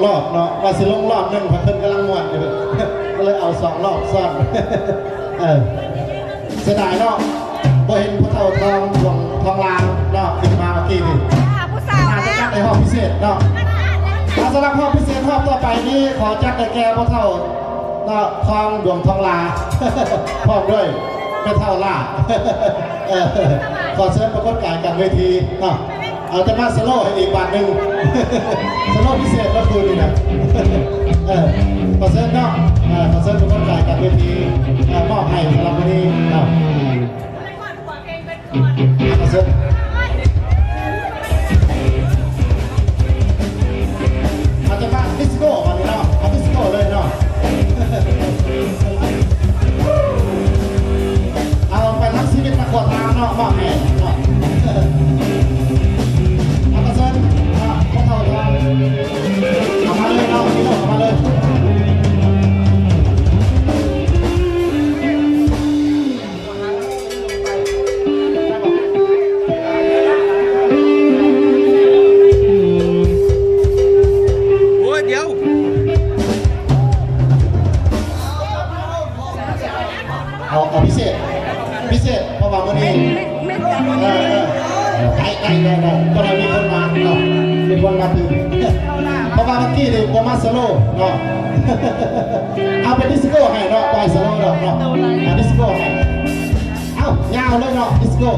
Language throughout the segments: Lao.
ລອບເນາະ ວ່າຊິລົງລອບໜຶ່ງ ເພິ່ນກຳລັງມ່ວນຢູ່ ກໍເລີຍເອົາສອງລອບຊ້ອນ. ເອີ ເສຍດາຍເນາະ ບໍ່ເຫັນພໍ່ເຖົ້າທອງ ທອງຫຼ້າເນາະ ຂຶ້ນມາເມື່ອກີ້ນີ້ ຜູ້ສາວ ໜ້າຈະຈັດໃນຮອບພິເສດເນາະ. ອ່າ ສຳລັບຮອບພິເສດຮອບຕໍ່ໄປນີ້ ຂໍຈັດໃຫ້ແກ່ພໍ່ເຖົ້າ ເນາະ ທອງ ດວງທອງຫຼ້າ ພ້ອມດ້ວຍແມ່ເຖົ້າຫຼ້າ. ເອີ ຂໍເຊີນປາກົດກາຍກັນເວທີເນາະ. ເອົາແຕ່ມາສະໂລໃຫ້ອີກບາດໜຶ່ງ ສະໂລພິເສດເນາະ ຄືນນີ້ນະ. ເອີ ຂໍເຊີນເນາະ ເອີ ຂໍເຊີນປາກົດກາຍກັນເວທີ ເອີ ມອບໃຫ້ສຳລັບມື້ນີ້ເນາະ. ອາດຈະມາດິສໂກ້ບັດນີ້ເນາະ ເອົາດິສໂກ້ເລີຍເນາະ. ເອົາໄປທັງຊີວິດນັກບວດນາງເນາະ ມອບໃຫ້ເນາະ. ເອົາກະເຊີນເນາະ ພໍ່ເຖົ້າທອງ ເອົາມາເລີຍເນາະ ເອົາມາເລີຍ. ໂອ້ຍ ດຽວ ເອົາ ເອົາພິເສດ ພິເສດ ເພາະວ່າມື້ນີ້ ເອີ ເອີ ໄດ້ ໄດ້ ໄດ້ ໄດ້ ຕ້ອງໃຫ້ມີຄົນມາເນາະ ມີຄົນມາຕື່ມ ເພາະວ່າເມື່ອກີ້ນີ້ບໍ່ມາສະໂລເນາະ. ເອົາເປັນດິສໂກ້ໃຫ້ເນາະ ບໍ່ໃຫ້ສະໂລດອກເນາະ ເອົາດິສໂກ້ໃຫ້. ເອົ້າ ຍາວເລີຍເນາະ ດິສໂກ້.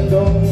Don't